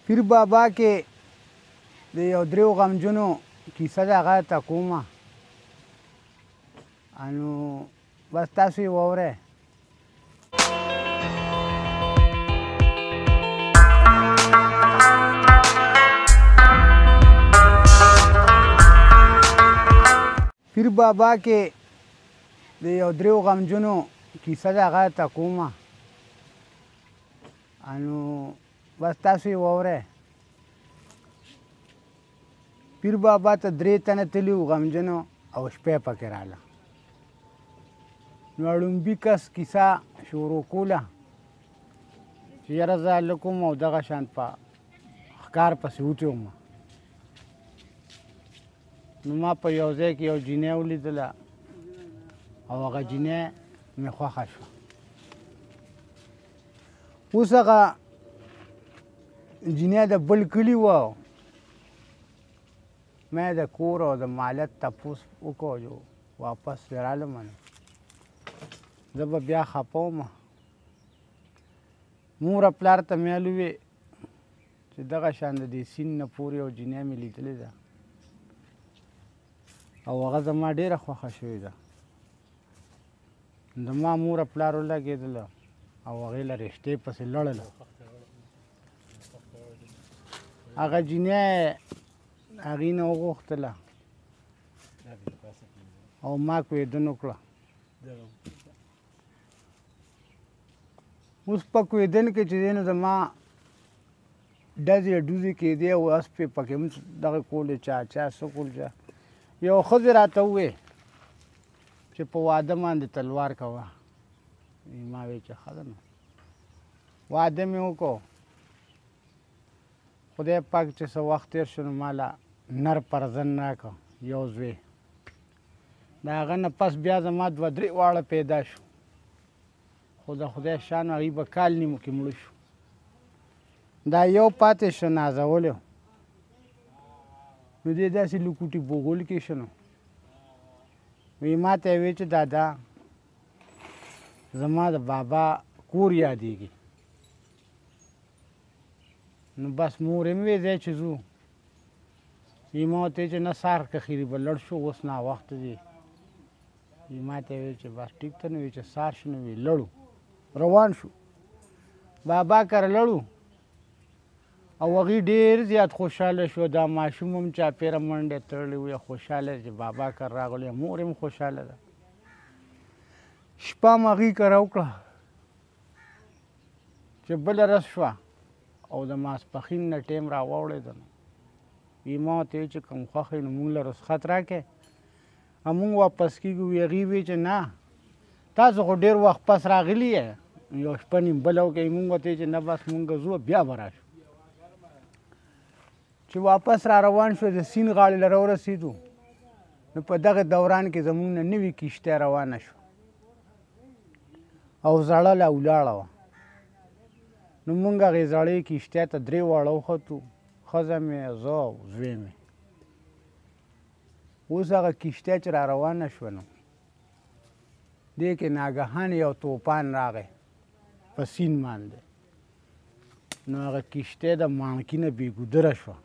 پیر بابا کې د یو دریو غمجنو کیسه ده، هغه ته کومه نو بس تاسو یې واورئ. پیر بابا کې د یو دریو غمجنو کیسه ده، هغه ته کومه نو بس تاسو یې واورئ. پیر بابا ته درې تنه تللي وو غمجنو او شپه یې پکې راله. نو ړومبي کس کیسه شروع کوله چې یاره زه هلک وم او دغه شان په ښکار پسې وتی وم. نو ما په یو ځای کې یو جینۍ ولیدله او هغه جینۍ مې خوښه شوه. اوس هغه جینۍ د بل کلي وه. ما د کور او د مالت تپوس وکړو، جو واپس رالم نو زه به بیا خفه وم. مور او پلار ته مې وویل چې دغه شان د دې سیند نه پورې یو جینۍ مې لیدلې ده او هغه زما ډېره خوښه شوې ده. زما مور او پلار ولګېدله او هغې له رشتې پسې لړله. هغه جینۍ هغې نه وغوښتله او ما کوېدن وکړه. اوس په کوېدن کې چې دی نو زما ډزې ډوزې کېدې او اسپې پکې هم دغه کولې، چا چا څه کول. چا یو ښځې راته وویل چې په واده باندې تلوار کوه. ما ویل چې ښه ده نو واده مې وکړو. خدای پاک چې څه وخت تېر شو نو ما له نر پرزن راکړ یو زوی. د هغه نه پس بیا زما دوه درې واړه پیدا شو، خو د خدای شان هغوی به کال نیمو کې مړه شو. دا یو پاتې شو نازولی نو دی داسې لوکوټي بوغول کې شو. نو وی ما ته یې ویل چې دادا زما د بابا کور یادېږي. نو بس مور یې وې ځای چې ځو. وی ما ورته ویل چې نه سهار که خیري به لړ شو، اوس ناوخته دی. وی ما ته یې ویل چې بس ټیک ته. نو وی چې سهار شو نو وی لړو روان شو. بابا کره لړو او هغوی ډېر زیات خوشحاله شو. دا ماشوم هم چاپېره منډې تړلې وې، خوشحاله چې بابا کره راغلی، مور یې هم خوشحاله ده. شپه هم هغوی کره وکړه چې بله ورځ شوه او د ماسپښین نه ټایم را واوړېده. نو وی ما ورته ویل چې کوم خوښ یې نو موږ له رخصت راکړئ او موږ واپس کېږو. وی هغوی ویل چې نه تاسو خو ډېر وخت پس راغلي یې، یو شپه نیم بله وکړئ. موږ ورته ویل چې نه بس موږ ځو بیا به راشو. چې واپس را روان شو د سیند غاړې له راورسېدو نو په دغه دوران کې زموږ نه نوې کښتۍ روانه شوه او زړه لا ولاړه وه. نو موږ هغې زړې کښتۍ ته درې واړه وختو، ښځه مې، زه او زوی مې. اوس هغه کښتۍ چې را روانه شوه نو دې کې ناګهان یو توپان راغی په سیند باندې. نو هغه کښتۍ د ماڼکي نه بې ګودره شوه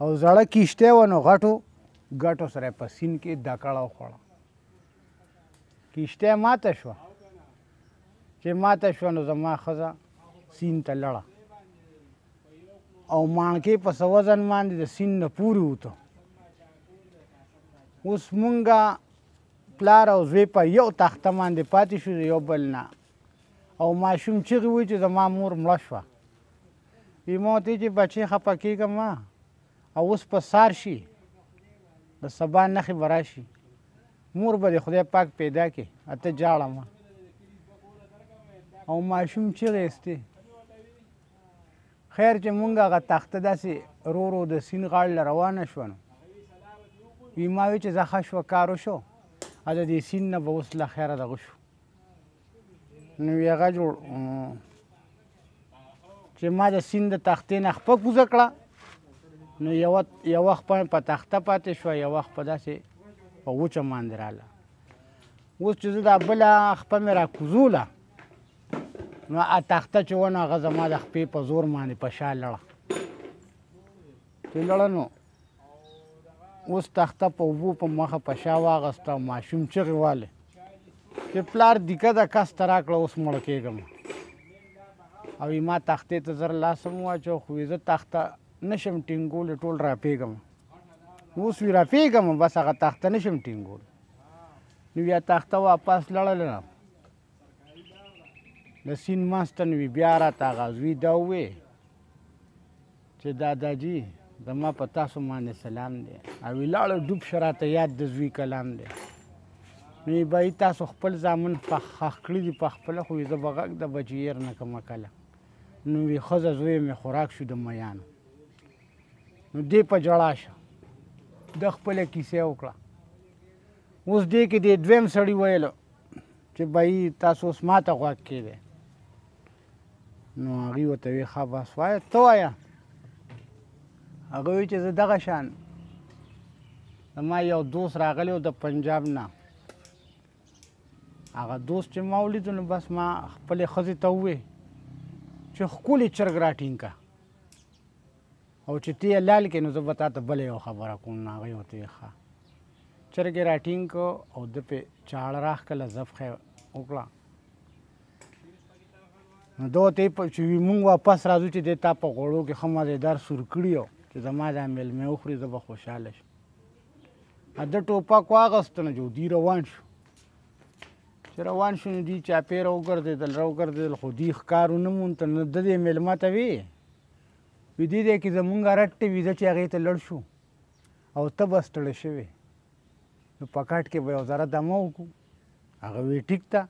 او زړه کښتۍ وه. نو غټو ګټو سره په سیند کې دکړه وخوړه، کښتۍ ماته شوه. چې ماته شوه نو زما ښځه سیند ته لړه او ماڼکې په څه وزن باندې د سیند نه پورې وته. اوس مونږه پلار او زوی په یو تخته باندې پاتې شو یو بل نه، او ماشوم چیغې وهي چې زما مور مړه شوه. وی ما ورته ویل چې بچې خفه کېږه مه او اوس په سار شي د سبا نښې به راشي، مور به دې خدای پاک پیدا کړي، ته ژاړه مه. او ماشوم چیغې ایستې. خیر چې مونږ هغه تخته داسې رو رو د سیند غاړې له روانه شوه نو وی ما ویل چې ځه ښه شوه کار وشو او د دې سیند نه به اوس له خیره دغه شو. نو وی هغه جوړ چې ما د سیند د تختې نه خپه کوزه کړه نو یوه خپه مې په تخته پاتې شوه، یوه خپه داسې په وچه باندې راله. اوس چې زه دا بله خپه مې را کوزوله نو تخته چې ونه هغه زما د خپې په زور باندې په شا لړه چې لړه، نو اوس تخته په اوبو په مخه په شا واغسته. ماشوم چغې والې چې پلار دیکه د کس ته راکړه، اوس مړ کېږم. او ما تختې ته زر لاس هم واچو، خو زه تخته نشم ټینګولی، ټول راپېږم. اوس وی راپېږم، بس هغه تخته نشم ټینګولی. نو بیا تخته واپس لړله د سیند منځ ته. نو بیا راته هغه زوی دا ووی چې داداجي زما په تاسو باندې سلام دی، او ولاړه ډوب شه، راته یاد د زوی کلام دی. نو بایي تاسو خپل زامن ښخ کړي دي په خپله، خو زه به غږ د بچي هېر نه کړم کله. نو وی ښځه زوی مې خوراک شو د میانو. نو دې په ژړا شه، ده خپله کیسه وکړه. اوس دې کې دې دویم سړي ویل چې بایي تاسو اوس ما ته غوږ کېږدئ. نو هغوی ورته وی ښه بس وایه، ته وایه. هغه وی چې زه دغه شان زما یو دوست راغلی و د پنجاب نه، هغه دوست چې ما ولید نو بس ما خپلې ښځې ته ووی چې ښکلې چرګ راټینګ که او چې ته یې لال کړې نو زه به تا ته بله یوه خبره کوم. نو هغې ورته وویل ښه. چرګ یې راټینګ کړ او ده پرې چاړه راښکله، ذبحه یې وکړه. نو ده ورته چې وي مونږ واپس راځو چې دی تا په غوړو کې ښه مزېدار سور کړي او چې زما دا مېلمه وخوري زه به خوشحاله شم. ده ټوپک واغسته، نو جو دوی روان شو. چې روان شو نو دوی چاپېره وګرځېدل راوګرځېدل، خو دوی ښکار ونه موند. نو ده دې مېلمه ته وی وی دې ځای کې زمونږ رټ وي، زه چې هغې ته لړ شو او ته به ستړی شوې، نو په کټ کې به یو ذره دمه وکړو. هغه وی ټیک ده.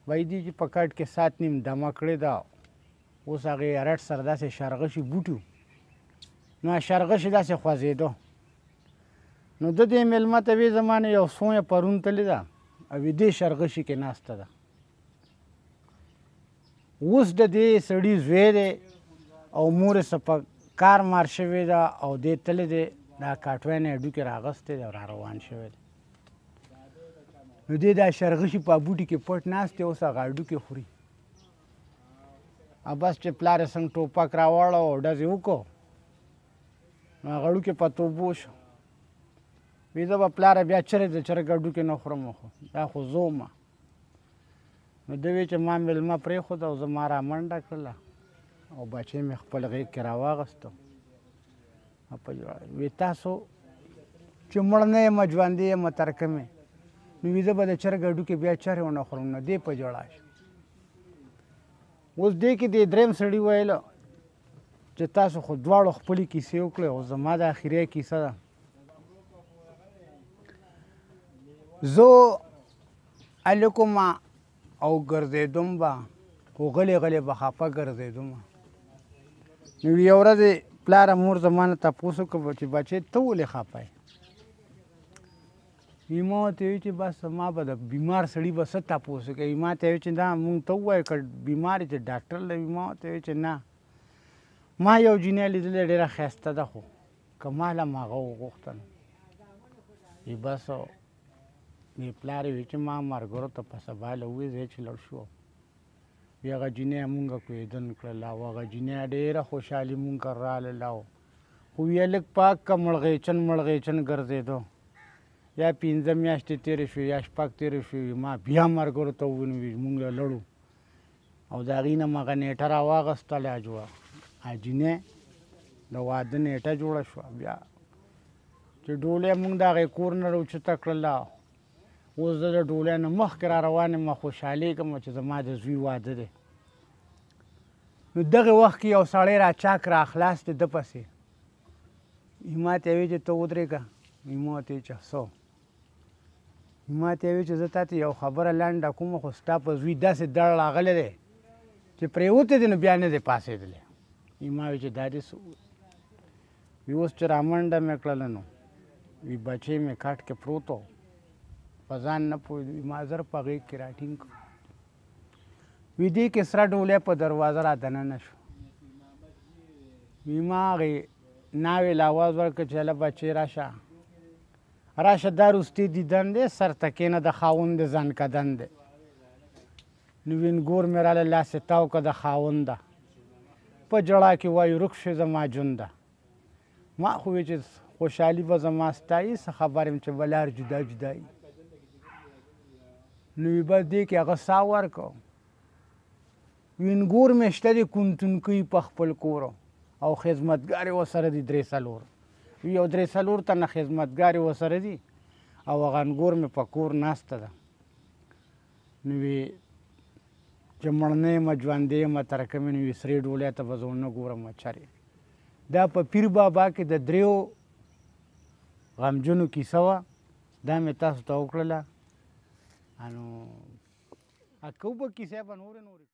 وایي دي چې په کټ کې ساعت نیم دمه کړې ده. اوس هغې رټ سره داسې شرغشي بوټي، نو شرغشي داسې خوځېدو. نو د دې مېلمه ته وی زما نه یو سویه پرون تللې ده او دې شرغشي کې ناسته ده. اوس د دې سړي زوی دی او مور یې څه په کار مار شوې ده او دی تللی دی، دا کاټوی نه یې هډوکي راغستی دی او را روان شوی دی. نو دی دا شرغشي په بوټي کې پټ ناست دی، اوس هغه هډوکي خوري. او بس چې پلار یې څنګه ټوپک راواړه او ډزې وکړو، نو هغه هډوکي په توبو شو. وی زه به پلاره بیا چېرې د چرګ هډوکي نه خورم، خو دا خو زه وم. نو ده وی چې ما مېلمه پرېښود او زه ما رامنډه کړله او بچی مې خپل غېږ کې راواغستو. وی تاسو چې مړ نه یم ژوندی یم تر کومې، نو وی زه به د چرګ هډوکي بیا چېرې ونه خورم. نو دی په ژړا شو. اوس دې کې دې دریم سړي ویل چې تاسو خو دواړو خپلې کیسې وکړې، او زما د اخري کیسه ده. زه هلک وم او ګرځېدم به، خو غلی غلی به خفه ګرځېدم. نو یوه ورځ پلار مور زما نه تپوس وکړ چې بچی ته ولې خفه یې؟ وی ما ورته وویل چې بس ما به د بیمار سړي به څه تپوس وکړي. ما ته ویل چې دا مونږ ته ووایه که بیمار یې چې ډاکټر له وي. ما ورته وویل چې نه، ما یو جینۍ لیدلې ډېره ښایسته ده، خو که ما له هغه وغوښته نو وی بس وی پلار یې وی چې ما ملګرو ته په سبا له وویل ځای چې لړ شو. وی هغه جینۍ مونږ کویدن کړله او هغه جینۍ ډېره خوشحالي مونږ کره رالله. خو وی هلک پاک که مړغېچن مړغېچن ګرځېدو، یا 5 میاشتې تېرې شوې یا 6 تېرې شوې، ما بیا ملګرو ته وویل وی مونږ له لړو او د هغې نه مې هغه نېټه راواغستله. جوړه جینۍ د واده نېټه جوړه شوه. بیا چې ډولۍ مونږ د هغې کور نه راوچته کړله، اوس زه د ډولۍ نه مخکې را روان یم، خوشحالېږم چې زما د زوی واده دی. نو دغه وخت کې یو سړی را چاک را خلاص دی ده پسې، ما ته یې وویل چې ته ودرېږه. ما ورته وویل چې څه؟ ما ته یې وویل چې زه تا ته یو خبره لنډه کوم، خو ستا په زوی داسې دړ راغلی دی چې پرېوتی دی نو بیا نه دی پاڅېدلی. ما وویل چې دا دې څه؟ وی اوس چې رامنډه مې کړله نو وی بچی مې کټ کې پروت و، په ځان نه پوهېدو. ما زر په غېږ کې راټینګ کړ. وی دې کې سره ډولۍ په دروازه را دننه شو. وی ما هغې ناوې له اواز ورکړ چې هله بچې راشه راشه، دا وروستی دیدن دی، سر ته کښېنه، د خاوند د ځان کدن دی. نو وینګور مې راله لاس یې تاو که د خاونده په ژړا کې وایي ورک شوې زما ژونده. ما خو وی چې خوشحالي به زما ستا یې، څه خبر یم چې به لار جدا جدا یي. نو وی بس دې کې هغه ساه ورکړه. وینګور مې شته دی کونتونکی په خپل کور او خدمتګارې ورسره دي درې څلور، یو درې څلور تنه خدمتګارې ورسره دي او هغه انګور مې په کور ناسته ده. نو وی چې مړ نه یم ژوندی یم تر کومې، نو وی سرې ډولۍ ته به زه ونه ګورم چرې. دا په پیر بابا کې د دریو غمجنو کیسه وه، دا مې تاسو ته وکړله. نو کو به کیسه به نورې نورې.